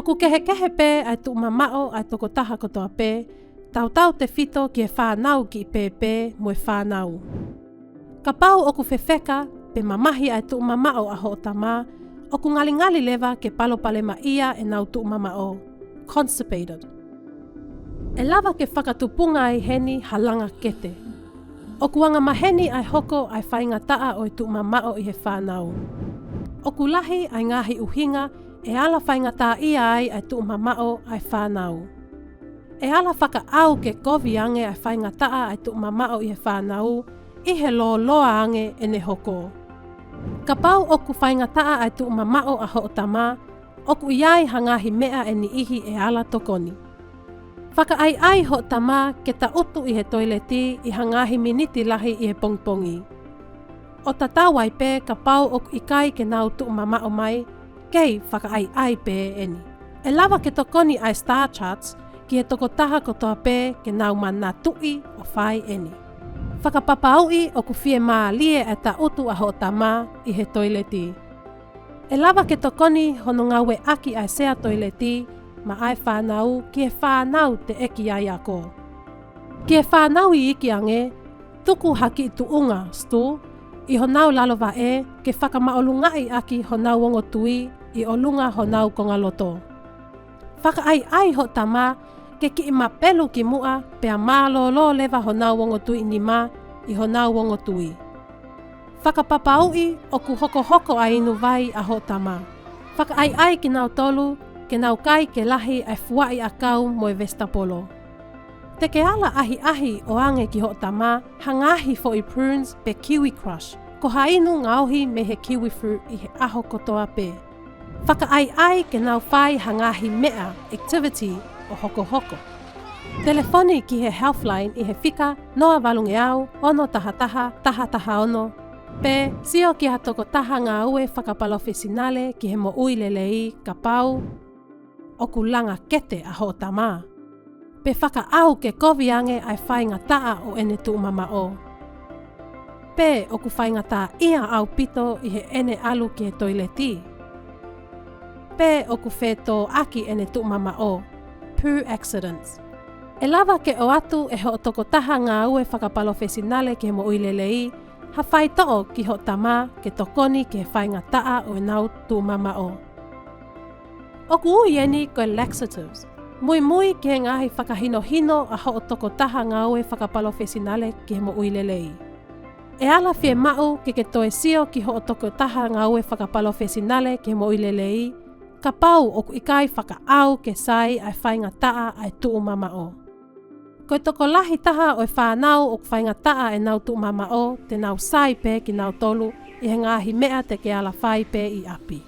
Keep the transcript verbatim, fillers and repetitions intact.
ʻOku kehekehe pē ʻa e tuʻumamaʻo ʻa e tokotaha kotoa pē, tautautefito ki he fānau kiʻi pēpē mo e fānau. Kapau ʻoku fefeka pe mamahi ʻa e tuʻumamaʻo ʻa hoʻo tamá, ʻoku ngalingali leva ke palopalemaʻia ʻenau tuʻumamaʻó, constipated. ʻE lava ke fakatupunga ai heni ha langa kete. ʻOku angamaheni ʻa e hoko ʻa e faingataʻa ʻo e tuʻumamaʻo ʻi he fānau. ʻOku lahi ʻa e ngaahi ʻuhinga ʻe ala faingataʻaʻia ai ʻa e tuʻumamaʻo ʻa e fānau. ʻE ala fakaʻau ke kovi ange ʻa e faingataʻa ʻa e tuʻumamaʻo ʻi he fānau ʻi he lōloa ange ʻene hokó. Kapau ʻoku faingataʻa ʻa e tuʻumamaʻo ʻa hoʻo tamá, ʻoku ʻi ai ha ngaahi meʻa ʻe niʻihi ʻe ala tokoni. Fakaʻaiʻai hoʻo tamá ke taʻutu ʻi he toiletí ʻi ha ngaahi miniti lahi ʻi he pongipongí. ʻO tatau ai pē kapau ʻoku ʻikai ke nau tuʻumamaʻo mai, kei fakaʻaiʻai pē ʻeni. ʻE lava ke tokoni ʻa e Star Charts ki he tokotaha kotoa pē ke nau manatuʻi ʻo fai ʻeni. Fakapapauʻi ʻoku fiemālie ʻa e taʻutu ʻa hoʻo tamá ʻi he toiletí. ʻE lava ke tokoni hono ngāueʻaki ʻa e sea toiletí maʻá e fānaú ki he fānau teʻeki ai akó. Ki he fānau iiki angé, tuku ha kiʻi tuʻunga stool ʻi honau lalo vaʻé ke fakamāʻolungaʻi ʻaki honau ongo tuí ʻi ʻolunga honau konga lotó. Fakaʻaiʻai hoʻo tamá ke kiʻi mapelu ki muʻa pea mālōlō leva honau ongo tuiʻi nimá ʻi honau ongo tuí. Fakapapauʻi ʻoku hokohoko ʻa e inu vai ʻa hoʻo tamá. Fakaʻaiʻai kinautolu ke nau kai ke lahi ʻa e fuaʻi ʻakau mo e vesitapoló. Te ke ala ʻahiʻahi ʻoange ki hoʻo tamá ha ngaahi foʻi prunes pe kiwi crush, ko ha inu ngaohi mei he kiwi fruit ʻi he ʻaho kotoa pē. Fakaʻaiʻai ke nau fai ha ngaahi meʻa, activity, ʻo hokohoko. Telefoni ki he Healthline ʻi he fika noa valungeau ono taha taha taha taha ono, pe sio ki ha tokotaha ngāue fakapalofesinale ki he moʻui leleí kapau ʻoku langa kete ʻa hoʻo tamá, pe fakaʻau ke kovi ange ʻa e faingataʻa ʻo ʻene tuʻumamaʻó, pe ʻoku faingataʻaʻia ʻaupito ʻi heʻene ʻalu ki he toiletí, pe ʻoku fetōʻaki ʻene tuʻumamaʻó, poo accidents. ʻE lava ke ʻoatu ʻe hoʻo tokotaha ngāue fakapalofesinale ki he moʻui leleí ha faitoʻo ki hoʻo tamá ke tokoni ki he faingataʻa ʻo ʻenau tuʻumamaʻó. ʻOku ui ʻeni ko e laxatives. Muimui ki he ngaahi fakahinohino ʻa hoʻo tokotaha ngāue fakapalofesinale ki he moʻui leleí. ʻE ala fiemaʻu ke ke toe sio ki hoʻo tokotaha ngāue fakapalofesinale ki he moʻui leleí kapau ʻoku ʻikai fakaʻau ke sai ʻa e faingataʻa ʻa e tuʻumamaʻó. Ko e tokolahi taha ʻo e fānau ʻoku faingataʻa ʻenau tuʻumamaʻó te nau sai pē kinautolu ʻi he ngaahi meʻa te ke ala fai pē ʻi ʻapi.